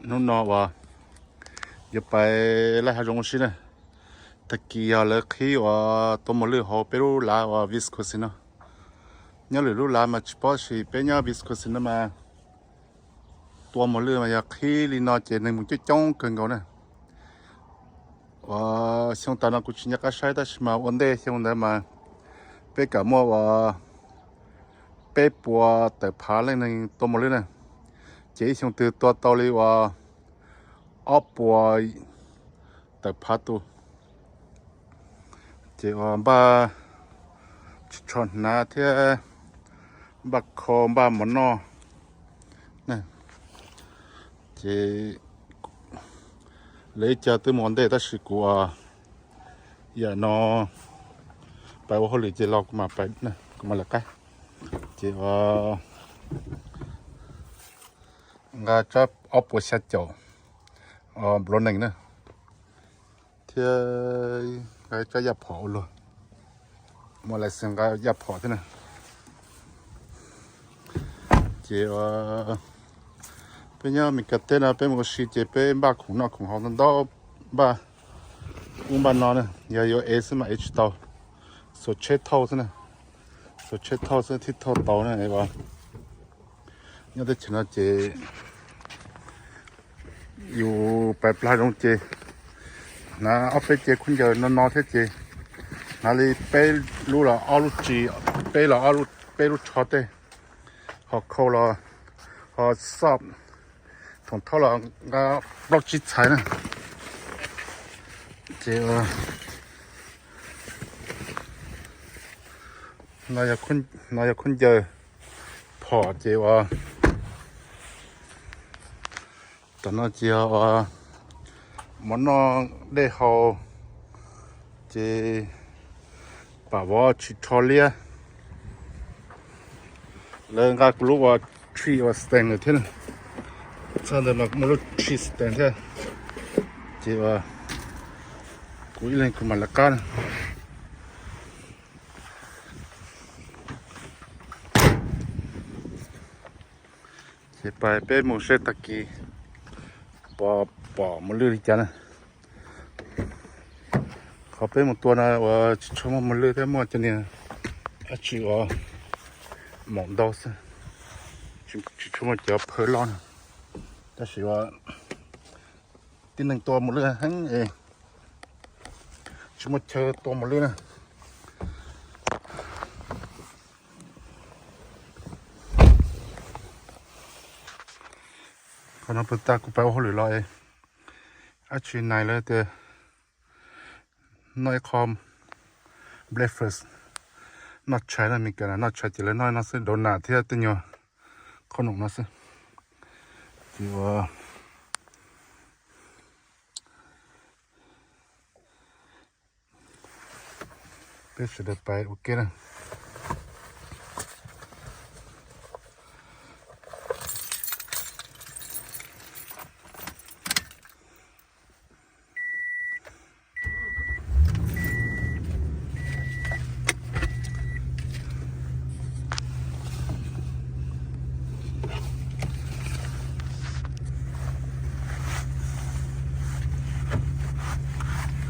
Hnub no uas yuav pais laij hav zoov ua si na, tag kis yog lawv qhib uas tua mos lwj hauv peb lub lav uas Wisconsin no. Nyob lwm lub lav mas tsis paub, tab sis peb nyob Wisconsin no mas tua mos lwj mas yog qhib li no ces neeg mus coob coob kawg nkaus na. Uas xyoo tas no kuv tsis nco qab saib, tab sis mas ua ntej xyoo ntawd mas peb kam muaj uas peb puas tawm phav leej neeg tua mos lwj na, ces ib xyoo twg tua tau li uas ob puas tawm phav tus. Ces uas npaj tsis tsho hnav thiab npaj kho npaj mov noj. Ces lawv ib co twb mus ua ntej tab sis kuv yam no pais ua hauj lwm ces los kuv mam lawv qab. Ces uas nqa tsab ob puas xya caum nploov nees na, thiab nqa tsab yaj phom ua luag, muaj license nqa yaj phom thiab na. Ces peb nyob Meskas teb no peb mus ua si ces peb npaj khoom noj khoom haus ntau ntau, npaj ub npaj no na, yog yuav ev xwb mas ev tsis tau, xuas tsheb thauj xwb na, xuas tsheb thauj xwb thiaj thauj tau na. Nyob teb chaws no ces yus pais plag zoov ces hnav ob peb ce khaub ncaws no no thiab ces hnav li peb lub los ob lub ris, peb los peb lub tsho tej, ho khau los, ho xoj, thoom thaub los nqa plaub tsib txhais na. Ces no yog khaub ncaws phom ces uas tam no ces yog uas mov noj dej haus ces pam vov tsis tsho liab. Lawv nqa kuv lub uas tree uas stand lawm thiab, txog ntawd mas kuv muaj lub tree stand thiab. Ces uas kuv ib leeg kuv mam lawv qab na. Ces pais peb mus seb tag kis pom, pom mos lwj li cas na. Qhov peb mus tua no uas tsis tshua muaj mos lwj thiab, muaj cov niag dab tsi uas maum ntau xwb, tsis tshua muaj cov phaw loj na. Tab sis uas tib neeg tua mos lwj heev es tsis muaj chaw tua mos lwj na. Qhov no puag ta kuv pais ua hauj lwm los es dab tsi nais lawv tias noj ib qho breakfast, noj tshais na, Meskas noj tshais ces lawv noj no xwb, donut thiab tej nyuag qhob noom no xwb. Ces uas peb sawv daws pais ua ke na.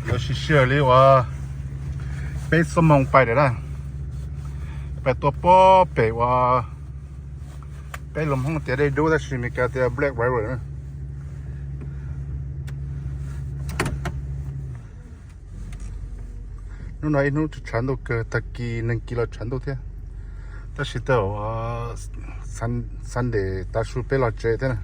Yuav siv sij hawm li uas peb xuab moos pais lawm na. Pais tua pob pem uas peb lus Hmoob tias dej dub tab sis Meskas tias Black River na. Hnub no ib hnub tshav ntuj kawg, tag kis neeg kis los tshav ntuj thiab. Tab sis tej zaum Sunday tav su peb los tsev thiab na.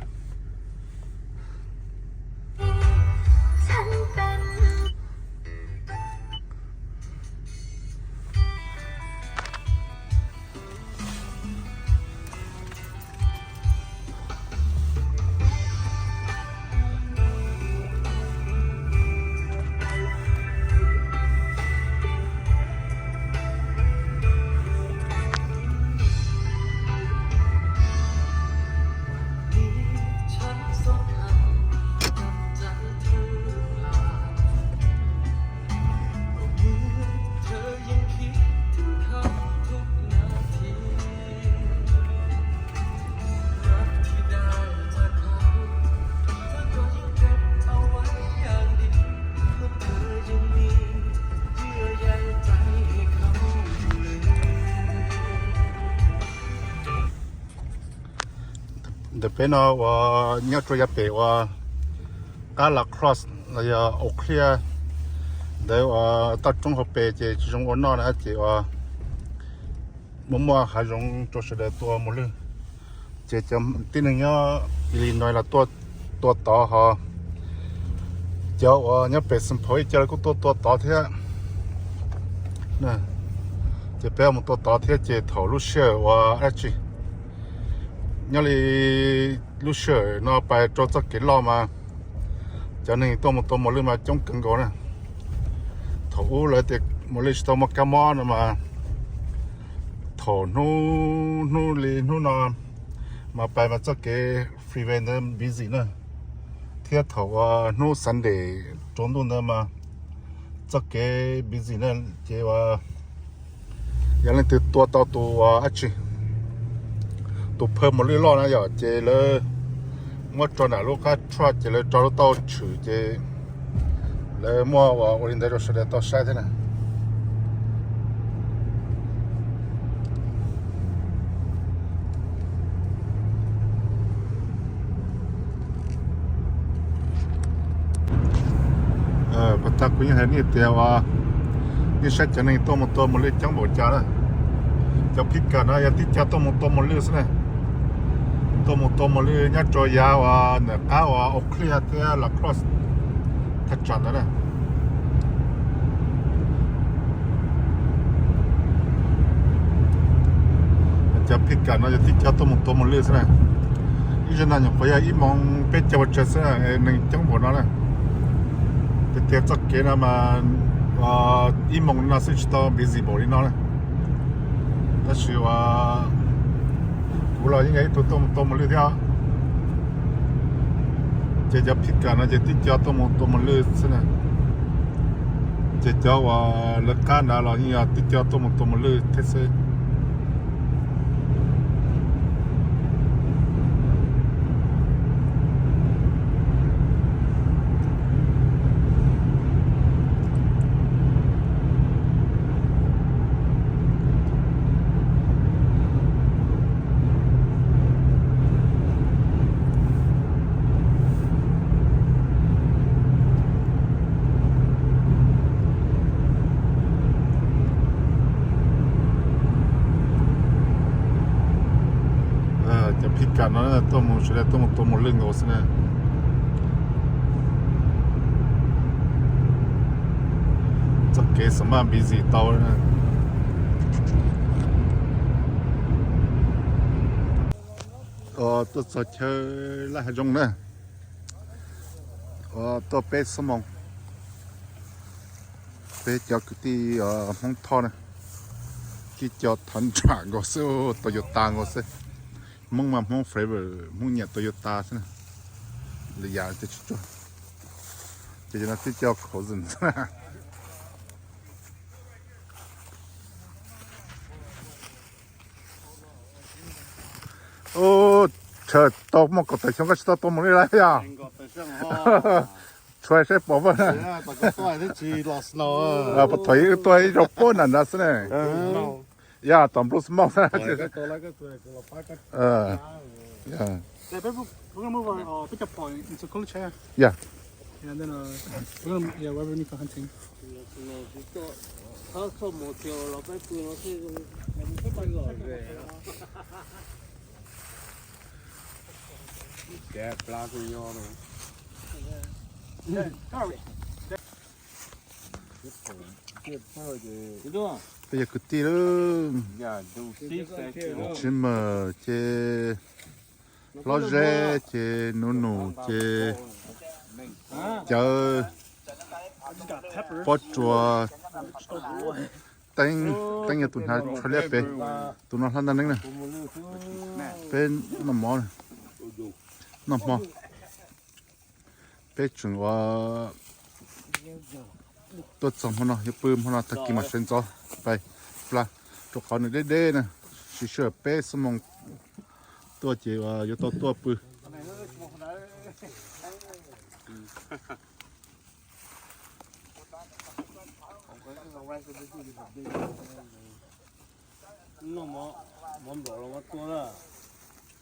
Ntawm peb no uas nyob rau yav pem uas qab La Crosse los yog Eau Claire ntawd uas toj roob hauv pes ces tsis zoo ua noj na ces uas muaj muaj hav zoov rau sawv daws tua mos lwj. Ces cov tib neeg nyob Illinois los tua tod ho cov uas nyob pem Saint Paul ib co los kuj tuaj tua tod thiab. Ces peb mus tua tod thiab ces thaum lub sij hawm uas dab tsi nyob li lub sij hawm no pais rau txoj kev loj mas cov neeg tuaj mus tua mos lwj mas coob kawg nkaus na. Thaum ub lawv tias mos lwj tsis tau muaj kab mob no mas thaum hnub hnub li hnub no mas pais mas txoj kev freeway ntawd busy na, thiab thaum uas hnub Sunday rau ntuj ntawd mas txoj kev busy na. Ces uas yog leej twg tua tau tus uas dab tsi, tus phaw mos lwj loj na yom, ces lawv muab tso nram lub qab truck ces lawv tso lub taub hau tshwm ces lawv muaj uas ua li ntawd rau sawv daws tau saib thiab na. Puas tag kuv yeej hais nej tias uas nej saib cov neeg tuaj mus tua mos lwj coob npaum cas na. Cov pickup no yog tib co tuaj mus tua mos lwj xwb na. Tuaj mus tua mos lwj nyob rau yav uas ntawm qab uas Eau Claire thiab La Crosse thaj tsam ntawd na. Cov pickup no yog tib co tuaj mus tua mos lwj xwb na. Ib zaug no nyuam qhuav yog ib moos peb caug pes tsawg xwb, neeg coob npaum no na. Tiag tiag txoj kev no mas ib moos no xwb tsis tau busy npaum li no na. Tab sis uas kuv los yeej yog ib tug tuaj mus tua mos lwj thiab. Ces cov pickup no ces tib co tuaj mus tua mos lwj xwb na. Ces cov uas lawv qab ntawd los yeej yog tib co tuaj mus tua mos lwj thiab xwb. Cov pickup no tuaj mus sawv daws tuaj mus tua mos lwj nkaus xwb na. Txoj kev xam maj busy tau. Tuaj txog chaw laj hav zoov na. Tuaj peb xuab moos. Peb cov kwv tij Hmoob Thoj na, tib co thav nram nkaus xwb, Toyota nkaus xwb. Hmoob mas Hmoob forever, Hmoob nyiam Toyota xwb na. Lwm yam ces tsis tsuag. Ces no tib co Cruiser xwb na. Ub, tshaw tau muaj kaum tawm xyoo koj tsis tau tua mos lwj lawm yog? Tshuav saib pom vaj. Puas thaum ub tuaj ib zaug puag nram nrad xwb ne. Yog tom Blue Smoke. Peb yog kwv tij lawm. Tsis mas ces hlob Zeb ces Nus Nus ces Cawv, Pob Tsuas, Teeb, Teeb yog tus hnav tshuaj liab pem, tus no hlob Ntaj Neeb na. Peb noj mov, noj hmo. Peb tseem ua tuaj txog hmo no yuav pw, hmo no tag kis mam sawv ntxov pais Flag, rau qhov nws deb deb na, siv sij hawm peb xuab moos tuaj ces yuav tau tuaj pw.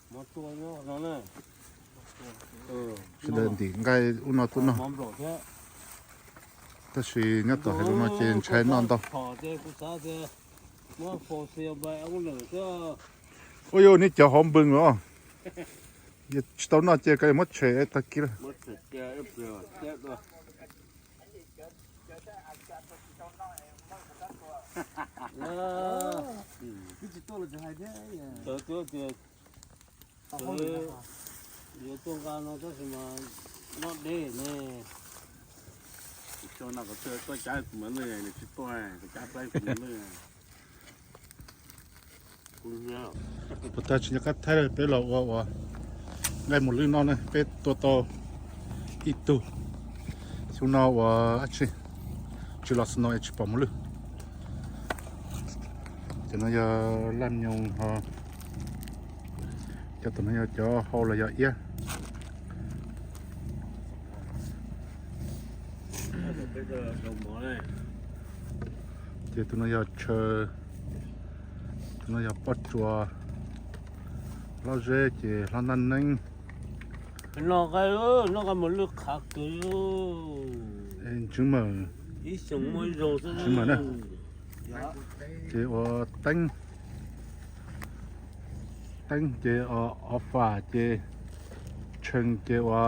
Sawv daws ntim nqaij ub no tuaj noj. Tab sis nyob tom hais lus no ces ntshai noj ntau. Ua yuav nej cov hauv npws los. Yog tsis tau noj ces koj muab tshem tag kis lawm. Yuav tuaj nqa no tab sis mas noj deb ne. Tsis tau no koj cab kuv mas lwj, nws tsis tuaj koj cab plaib kuv mas lwj. Puas tag tsis nco qab thaij peb los ua ua nqaij mus lwj no ne, peb tua tau ib tug. Xyoo no ua dab tsi tsis los snow es tsis pom mus lwj. Cov no yog laj nyoos ho, cov tom no yog cov hau los yog iab. Ces tus no yog chaw, tus no yog pob tsuas, hlob zeb ces hlob ntaj neeb. Noj nqaij, noj nqaij mus lwj qhav kawg. Ntswv mawm, ntswv mawm na. Ces ua teeb, teeb ces ua of fam ces tshee ces ua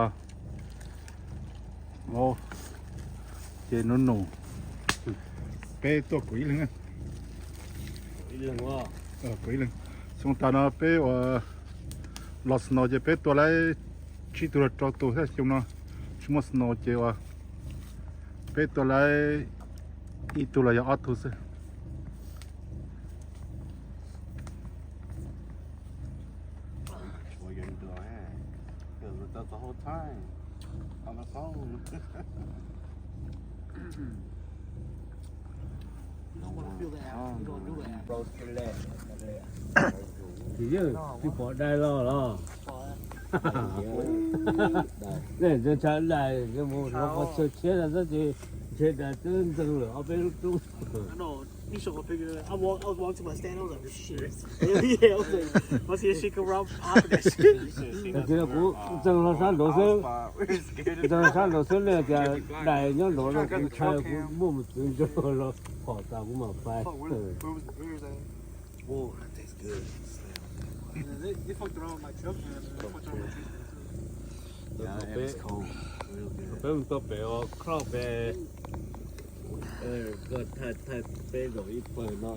ces nus nus. Peb tuaj kuv ib leeg, kuv ib leeg. Xyoo tas no peb ua los snow ces peb tua laib tsib tug los rau tug thiab, xyoo no tsis muaj snow ces ua peb tua laib ib tug los yog ob tug xwb. Tsis pom dai los los. Nej ntxeev tshav dais mus los qhov chaw tshiab no tab sis ntshe dais twb ntxeev lawm ob peb lub roob. Tag kis no kuv ntxeev hlo sab nraud xwb, ntxeev hlo sab nraud xwb ne tias dais nyob nraud no kuv ntshai kuv muaj mus txwv ntso los phom tas kuv mam fais. Peb mus tuaj pem ua cloud pem. Koj thaij thaij peb zaum ib pawg no,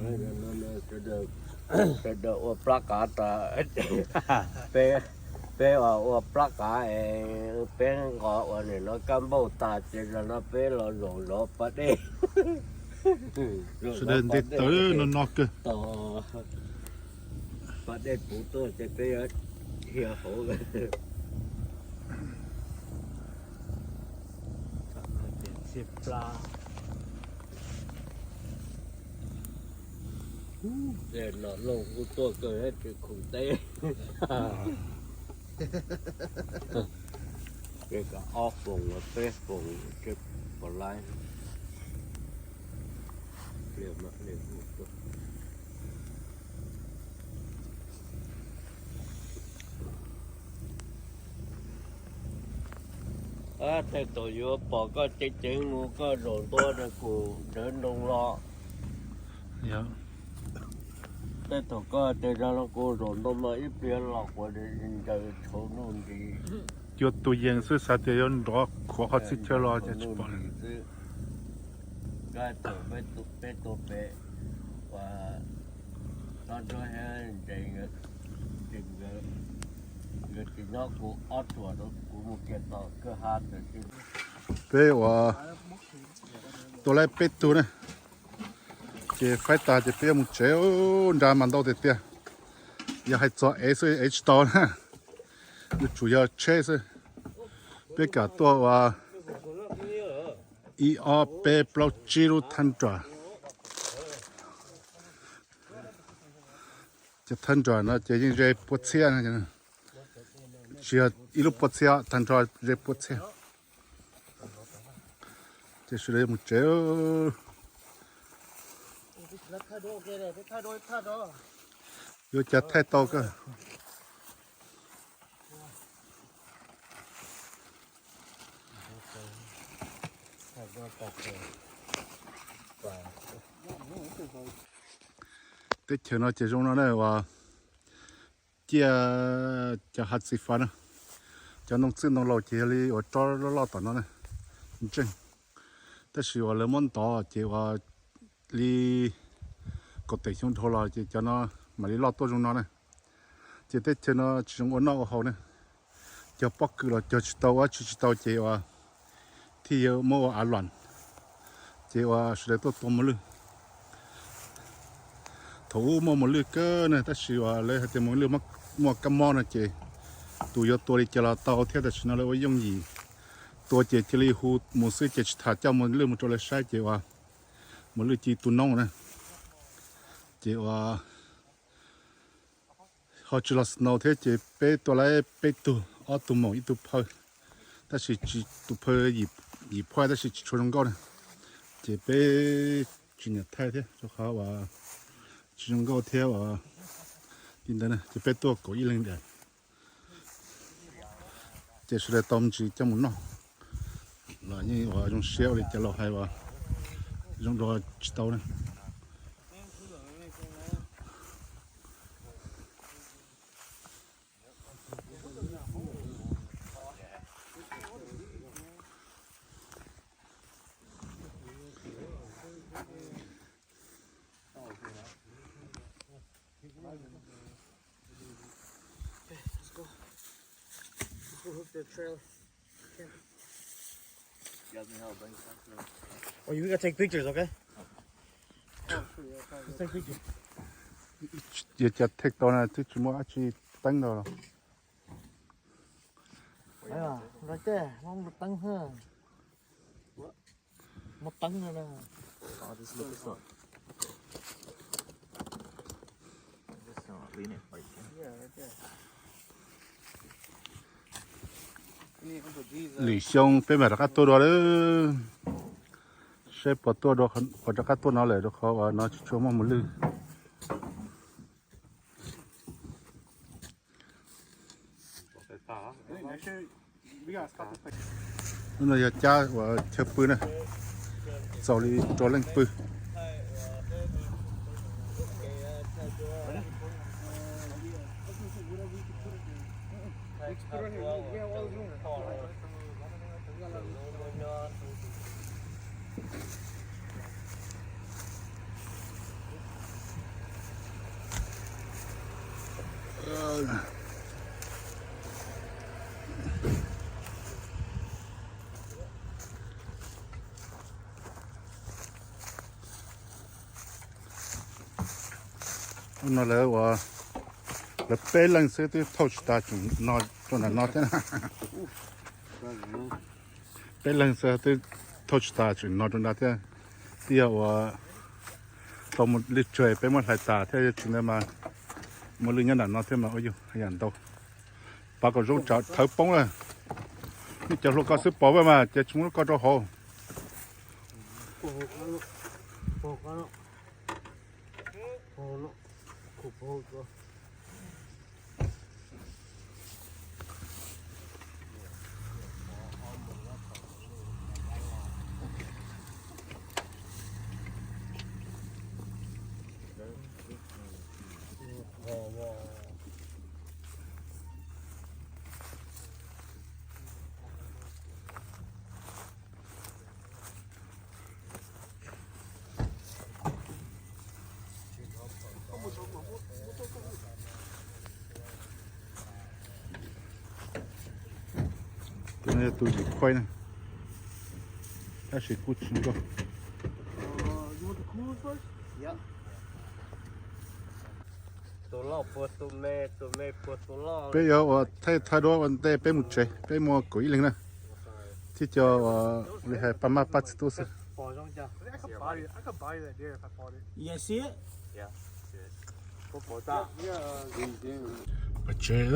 sawv daws ua plab qav tas, peb ua plab qav es peb nqos ua nim no kab npauj tas ces zaum no peb los zaum zov pas dej. Sawv daws nte taw no no kawg. Pas dej puv tuaj ces peb yuav dhia hauv. Txhia plab. Nom looj kuj tuaj kawg tsis khoom teb. Ces kav ob foom los peb foom ces pom laib. Tej tus yuav pom koj ceev ceev mus koj zaum ntua rau kuv nrawv ntoo los. Tej tus koj ces zog los kuv zaum ntua mas ib pliag los quav ncaws tshau nuj nti. Cua tus yees xwb xav tias yuav nrov khuav qhov txhia chaw los ces tsis pom li. Peb tus pem ua no nrog ntses, nkawd tsis nyob kuv ob ruam rau kuv mus kiag tom kwj ha tawm. Peb ua tua laib peb tug na, ces faib tas ces peb yuav mus tsev. Nra mas ntau tiag tiag, yog hais txog ev xwb ev tsis tau na, yuav tsum yog tsheb xwb. Peb kam tuaj ua ib ob peb plaub tsib lub thaj nram. Ces thaj nram no ces yeej ze puas txhiab, tsis yog ib lub puas txhiab, tag nrho ze puas txhiab. Ces sawv daws yuav mus tsev. Yuav cas thaij tau koj? Teb chaws no ces zoo no na, uas ciaj cov hav txiv fab na, cov ntoo txwj ntoo laus ces yog li uas tsob loj loj tom no na, ntseej. Tab sis uas lawv muab ntov ces uas li kaum tawm xyoo dhau los ces cov no mam li loj tuaj zoo no na. Ces teb chaws no tsis zoo ua noj ua haus na, cog pob kws los cog tsis tau, ua tsis tsis tau ces uas thiaj yuav muab ua av luam, ces uas sawv daws tuaj tua mos lwj. Thaum ub muaj mos lwj kawg na, tab sis uas lawv hais tias mos lwj muaj kab mob no ces tus yuav tua li cas los tau thiab, tam sim no lawv ua yooj yim, tua ces cia li hu mus xwb ces tsis tham coj mos lwj mus rau lawv saib ces uas mos lwj cia li tu noob na. Ces uas ho tsis los snow thiab ces peb tua lawm peb tug, ob tug maum ib tug phaw, tab sis tus phaw yim phuaj tab sis tsis tshua zoo nkauj na, ces peb tsis nyiam thaij thiab rau qhov uas tsis zoo nkauj thiab uas li ntawd na, ces peb tuaj kaum ib leeg diam. Ces sawv daws tau me ntsis coj mus noj los yeej uas zoo siab ua li cov laus hais uas zoo dua tsis tau na. Oh, you gotta take pictures, okay? Let's take pictures. Yog cov thej tau na twb tsis muaj dab tsi teeb rau los. Right there, muaj teeb thiab. Muaj teeb no na. Lwm xyoo peb mam rov qab tuaj dua lawm, saib puas tuaj dua, puas rov qab tuaj no lawm rau qhov uas no tsis tshua muaj mos lwj. Lub no yog cab uas chaw pw na, txaus li rau leej pw. Ub no lawv ua, lawv peb leeg xwb twb thauj tsis tas tseem no rau nram no thiab. Peb leeg xwb twb thauj tsis tas tseem no rau nram thiab. Twb yog ua tau mus lwj tsawg peb muab hlais tas thiab, yog tsis ntawd mas muaj lwj nyob nram no thiab mas ua yus yam ntau. Pov kom zoo tsam thawv poob lawm. Nej cov hluas ko xwb pov mas ces tsis muaj lub ko rau hauv. Tus no yog tus yim khuaib na, tab sis kuj tsis nkauj. Peb yuav ua thaij thaij duab ua ntej peb mus tsev, peb muaj kaum ib leeg na, thiab cov uas li hais pab mab pab txiv tub xwb. Pais tsev,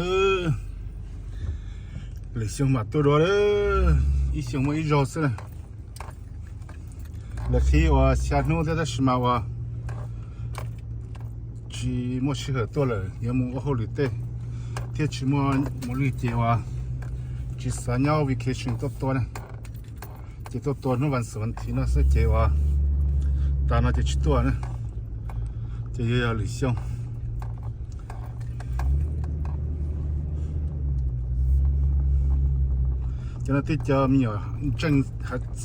lwm xyoo mam tuaj dua, ib xyoo muaj ib zaug xwb na. Lawv qhib ua xya hnub thiab tab sis mas ua tsis muaj sij hawm tuaj lawm, yuav mus ua hauj lwm tej thiab tsis muaj mus lwj ces ua tsis xav nyob vacation tuaj tua na. Ces tuaj tua hnub vas xaum vas thiv no xwb ces ua, tas no ces tsis tuaj na, ces yuav yog lwm xyoo. Cov no tib co me nyuam txiv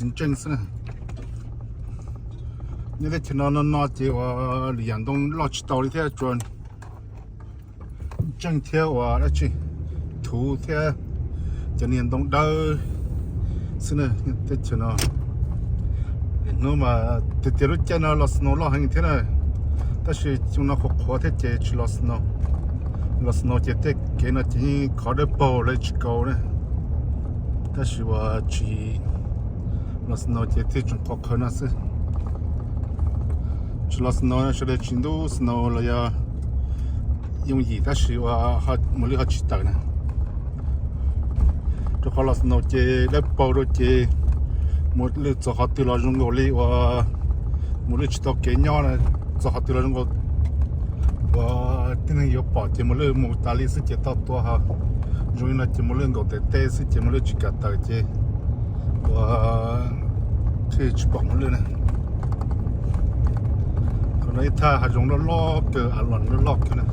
ntseej xwb na. Nyob teb chaws no no no ces ua lwm yam ntoo loj tsis tau li thiab, tsuas ntseej thiab ua dab tsi, thuv thiab cov niag ntoo dawb xwb na. Teb chaws no hnub mas tiag tiag lub caij no los snow loj heev thiab na, tab sis xyoo no qhuav qhuav thiab ces tsis los snow. Los snow ces tej kev no ces yeej khov dawb paug lawv tsis kaus na, tab sis ua tsis los snow ces thiaj tseem qhuav qhawv no xwb. Tsis los snow sawv daws tsis ntub snow los yog yooj yim tab sis ua mus lwj ho tsis tawm na. Rau qhov los snow ces dawb paug rau ces mus lwj txog qhov twg los zoo nkaus li ua mus lwj tsis tau kev nyob na, txog qhov twg los zoo nkaus ua tib neeg yuav pom ces mus lwj mus tas li xwb ces tau tua ho. Zoo li no ces mus lwj nkaum tes teb xwb ces mus lwj tsis kam tawm ces ua thiaj tsis pom mus lwj na. Qhov no ib thaj hav zoov loj loj kawg, a los loj loj kawg na.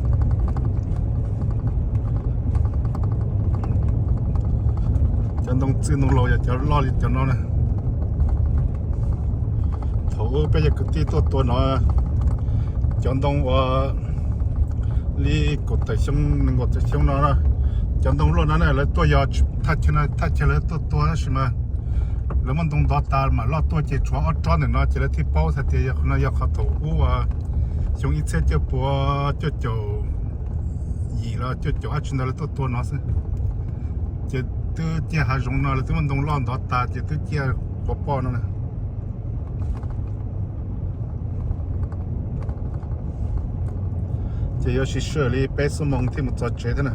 Cov ntoo txwj ntoo laus yog cov loj li cov no na. Thaum ub peb cov kwv tij tuaj tua no, cov ntoo ua li kaum tawm xyoo nees nkaum tawm xyoo no, cov ntoo loj no na lawv tuaj yog thaj chaw no thaj chaw lawv tuaj tua tab sis mas lawv muab ntoo ntov tas mam loj tuaj ces tshuav ob tsob ntawm no ces lawv thiaj paub hais tias yog qhov no yog qhov thaum ub xyoo ib txhiab cuaj puas cuaj caum yim los cuaj caum dab tsi ntawd lawv tuaj tua no xwb. Ces twb ciaj hav zoov no lawv twb muab ntoo loj ntov tas ces twb ciaj quav poj no na. Ces yuav siv sij hawm li peb xuab moos thiaj mus txog tsev thiab na.